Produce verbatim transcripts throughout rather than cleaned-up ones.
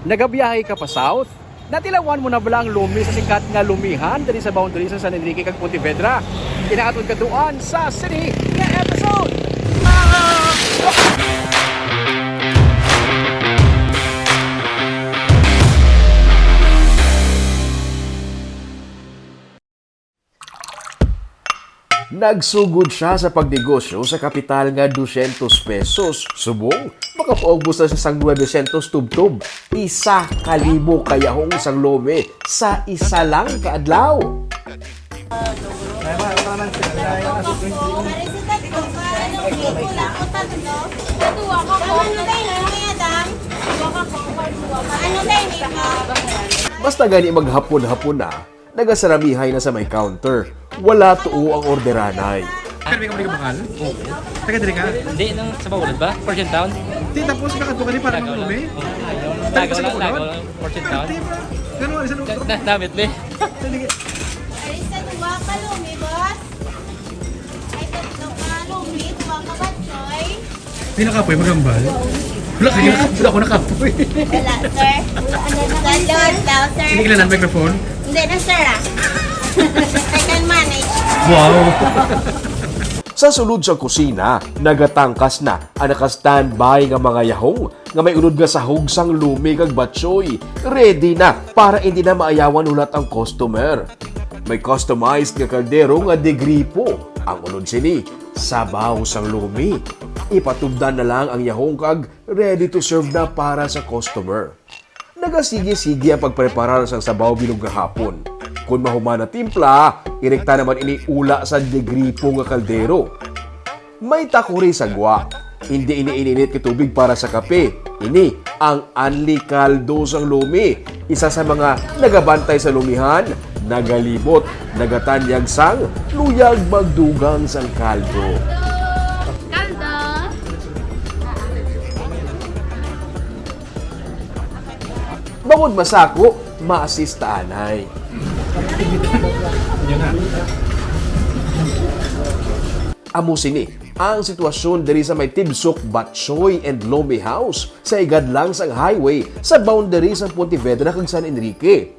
Nagabiyahe ka pa south? Natilawan mo na bala ang lumi sa sikat nga lumihan diri sa boundary sa San Enrique kag Pontevedra? Kinaatod ka duan sa sini nga episode! Nagsugod siya sa pagnegosyo sa kapital nga dusyentos pesos. Subong, makapaubos na siya sang nuwebesyentos tubtob. Isa ka libo ka yahong sang lumi sa isa lang ka adlaw. Basta gani maghapon-hapon na, nagasaramihay na sa may counter. Wala tuo ang orderanay. Pero may ka bakal? Oo. Taga diri ka? Hindi, nang sa Bacolod ba? Fortune Town? Di, tapos nakadto ka di para Tagaw lang. Manglumi? Oo. Taga Tagaw sa lang, Bacolod? Taga lang, Fortune Town. Pero di ba? Ganun, isa nung Na, na, namit, be. Sige. Ay, sa duwa ka lumi, boss. Ay, tatlo ka lumi, duwa ka batchoy. Di nakapoy, magambal. Wala kayo, wala ako nakapoy. Wala, sir. Sa load daw, sir. Hindi kilala ang microphone? Hindi na, sir, ah. I can manage. Wow! Sa sulod sa kusina, nagatangkas na ang naka-standby nga mga yahong nga may unod nga sahog sang lumi kag batchoy. Ready na para hindi na maayawan hulat ang customer. May customized nga kaldero nga de gripo. Ang unod sini, sabaw sang lumi. Ipatubdan na lang ang yahong kag ready to serve na para sa customer. Nagasigi-sigi ang pagpreparar sang sabaw bilog nga hapon. Kon mahuman na timpla, irekta naman ini ula sa de gripo nga kaldero. May takuri sa gwa. Hindi ini ininit nga tubig para sa kape. Ini ang Anli Kaldo sang Lumi, isa sa mga nagabantay sa lumihan, nagalibot, nagatanyag sang luyag magdugang sang kaldo. Kaldo. Bangod masako, ma-assist ta anay. Amo sini ang sitwasyon diri sa may Tibsok Batchoy and Lumi House sa igadlang sang highway sa boundary sang Pontevedra kag San Enrique.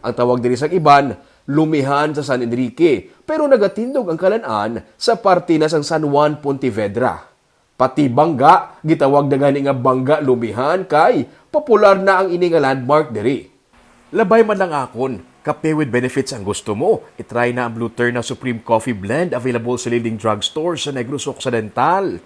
Ang tawag diri sang iban, Lumihan sa San Enrique, pero nagatindog ang Kalan-an sa parte na sang San Juan, Pontevedra. Pati bangga, gitawag na gani nga bangga lumihan kay popular na ang ini nga landmark diri. Labay man lang akon, kape with benefits ang gusto mo? I-try na ang Blue Terna Supreme Coffee Blend, available sa leading drugstore sa Negros Occidental.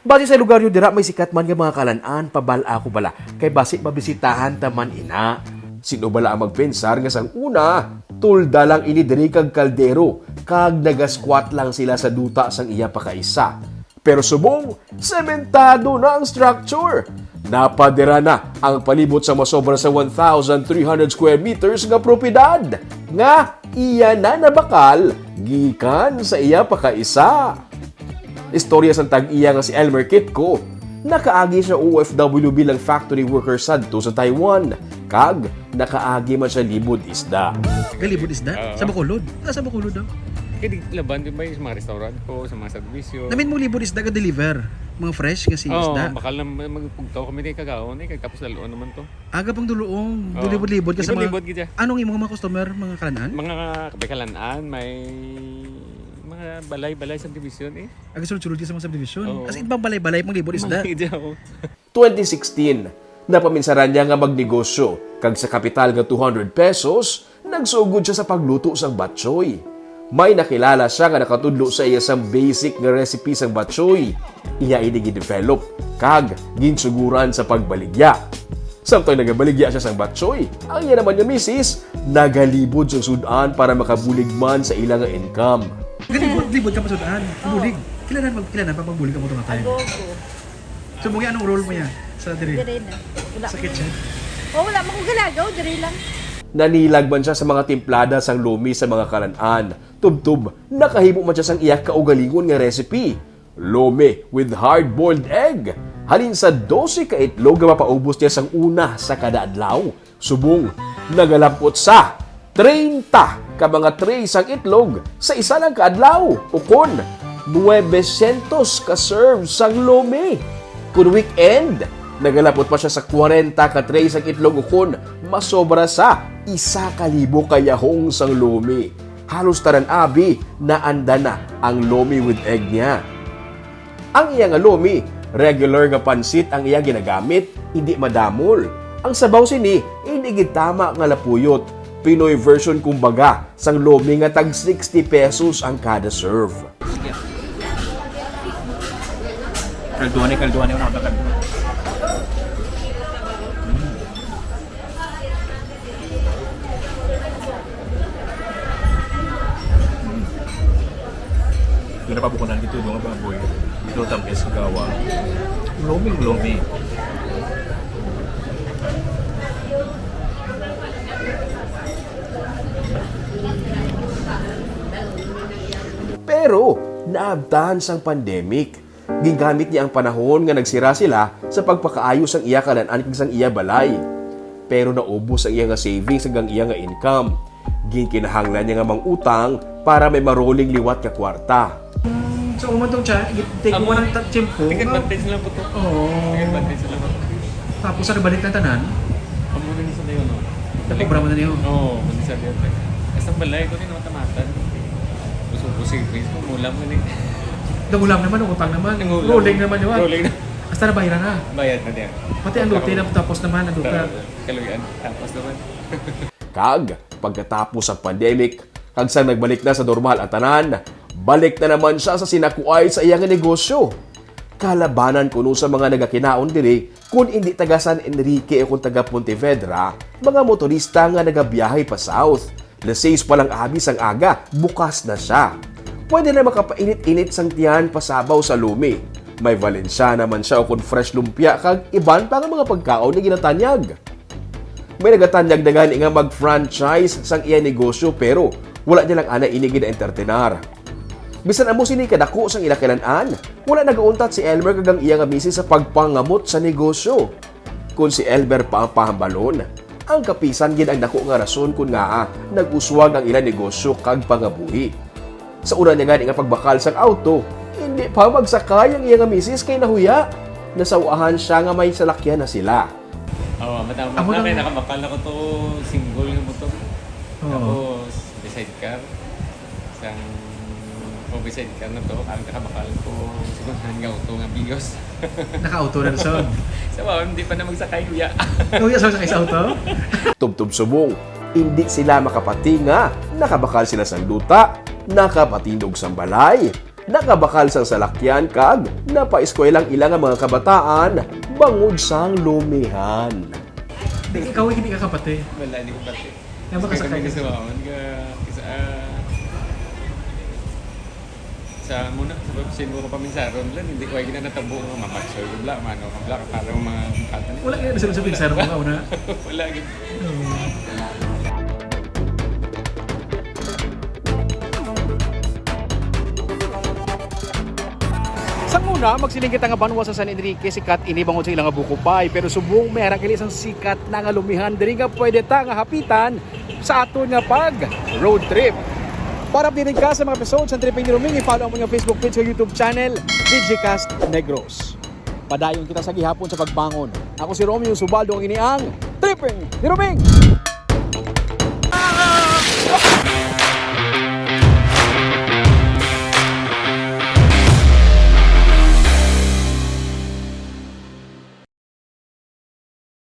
Basi sa lugar nyo dira may sikat man nga mga kalan-an, pabal-a ko bala, kay basi mabisitahan ta man ina. Sino bala ang magpensar nga sang una, tulda lang ini diri kag kaldero, kag nagasquat lang sila sa duta sang iya pakaisa? Pero subong, sementado na ang structure. Napadira na ang palibot sa masobra sa one thousand three hundred square meters nga propiedad nga iya na nabakal gikan sa iya pakaisa. Istorya sang tag-iya nga si Elmer Kitco, nakaagi siya O F W bilang factory worker sadto sa Taiwan, kag nakaagi man siya libod isda. Galibod isda? Oo. Sa Bacolod? Ah, sa Bacolod daw. Kaya di laban, di ba, yung sa mga restaurant po, sa mga subdivision? Namin mo libod isda ka deliver? Mga fresh nga si Oo, isda? Bakal na mag-, magpugtaw kami ni kagaon eh, kag tapos lalo naman to. Aga pang duluong, Oo. Dulibod-libod ka sa mga Libod-libod gid siya. Anong imong mga customer, mga kalan-an? Mga kabay-kalan-an, may mga balay-balay subdivision eh. Aga sulod-sulod ka sa mga subdivision? Oo. As in, bang balay-balay, mga libod isda? Mga isda, oo. Twenty sixteen, napaminsaran niya nga magnegosyo, kag sa kapital nga two hundred pesos, nagsugod siya sa pagluto sang batchoy. May nakilala siya nga nakatudlo sa iya sang basic nga recipe sang batchoy. Iya ini gidevelop, kag ginsuguran sa pagbaligya. Samtang nagabaligya siya sang batchoy, ang iya naman nga misis nagalibod sang sud-an para makabulig man sa ila nga income. Galibod, libod ka pa sud-an. Bulig. Kailangan mag-, kailangan pa magbulig ka mo tumatay. Agogo. So, mong anong role mo yan sa diri? Diri na. Wala Sa ko kitchen? Oh, wala man ko galagaw, diri lang. Nanilag man siya sa mga timplada sang lumi sa mga kalan-an. Tubtob, nakahimo man siya sang iya kaugalingon nga recipe. Lumi with hard-boiled egg. Halin sa dose ka itlog nga mapaubos niya sang una sa kada adlaw. Subong, nagalampot sa treinta ka mga tray sang itlog sa isa lang ka adlaw, ukon nuwebesyentos ka serve sang lumi. Kun weekend, Nagalapot pa sia sa kwarenta ka tray sang itlog ukon masobra sa isa ka libo ka yahong sang lomi. Halos tanan abi naanda na ang lomi with egg niya. Ang iya nga lomi, regular nga pansit ang iya ginagamit, hindi madamol. Ang sabaw sini, hindi gid tama nga lapuyot. Pinoy version kumbaga sang lomi nga tag sixty pesos ang kada serve. Kalduan ni, kalduan ni, una ka kalduan. Doon na pabukunan dito, doon nga baboy. Dito, tamis, gawa. Lomi, lomi. Pero naabtan sang pandemic, gingamit niya ang panahon nga nagsira sila sa pagpakaayo sang iya kalan-an kag sang iya balay. Pero naubos ang iya nga savings kag ang iya nga income. Ginkinahanglan niya nga mangutang para may maruling liwat nga kwarta. So, umantong siya, take mo ng ta-, tiyempo. Take advantage lang po to. Oo. Take advantage lang po. Tapos, ano, balik na tanan? Amo na ni sa dayon, no? Napobrama na niyo? Oo, kung di sa dayon. Basta balay ko ni naman tamatan. Gusto ko savings ko, mulam na ni. Nangulam naman, utang naman. Nangulam. Rolling naman yun, ah. Rolling na. Hasta nabayaran na. Bayad na niya. Pati ang lote na tapos naman, ang duta. Kaluyan, tapos naman. Kag pagkatapos ang pandemic, kag sang nagbalik na sa normal ang tanan, balik na naman siya sa sinakuay sa iya nga negosyo. Kalabanan kuno sa mga nagakinaon diri, kun indi taga San Enrique o kun taga Pontevedra, mga motorista nga nagabiyahe pa south. Las seis pa lang abi sang aga, bukas na sia. Pwede na makapainit-init sang tiyan pasabaw sa lomi. May Valenciana man sia o kun fresh lumpia kag iban pa nga mga pagkaon nga ginatanyag. May nagatanyag na gani nga mag-franchise sang iya negosyo, pero wala niya lang ana ini gina-entertainar. Bisan amo sini kadako sang ila kalan-an, wala nagauntat si Elmer kag ang iya nga misis sa pagpangamot sa negosyo. Kon si Elmer pa ang pahambalon, ang kapisan gid ang dako nga rason kon ngaa nag-uswag ang ila negosyo kag pangabuhi. Sa una niya gani nga pagbakal sang auto, hindi pa magsakay ang iya nga misis kay nahuya. Nasawahan siya nga may salakyan na sila. Oo, matama. Amo na lang kay nakabakal na ko to single nga motor. Oo. Tapos, may sidecar. Sang, oh, may sidecar na to. Ang nakabakal ko, second hand nga auto nga biyos. Naka-auto na, son? Sa mga, hindi pa na magsakay, kuya. Kuya, sa sakay sa auto? Tubtob subong, hindi sila makapati nga nakabakal sila sang duta, nakapatindog sang balay, nakabakal sang salakyan kag napaeskwela ang ila nga mga kabataan bangod sang lumihan. Di, ikaw hindi ka kapatid. Wala, di ko pati. Nga ba kasakay? Kasi kami kasawaan ka, isa, ah, sa muna, sa pag-, sin mo ko paminsaron lang, hindi ko ay ginanatabo nga mamatsoy ko bla, mano ka bla, para mga kata nila. Wala kaya na sila sa pinsar mo ka, una? Wala, gid. Oo. Sang una, magsiling kita nga banwa sa San Enrique, sikat ini bangod sa ilang buko pie. Pero subong may ara gali sang sikat na nga lumihan diri nga pwede ta nga hapitan sa aton nga pag road trip. Para updated ka sa mga episodes sa Tripping ni Roming, i-follow mo ang Facebook page o YouTube channel, Digicast Negros. Padayon kita sa gihapon sa pagbangon. Ako si Romeo Subaldo, ang ini ang Tripping ni Roming!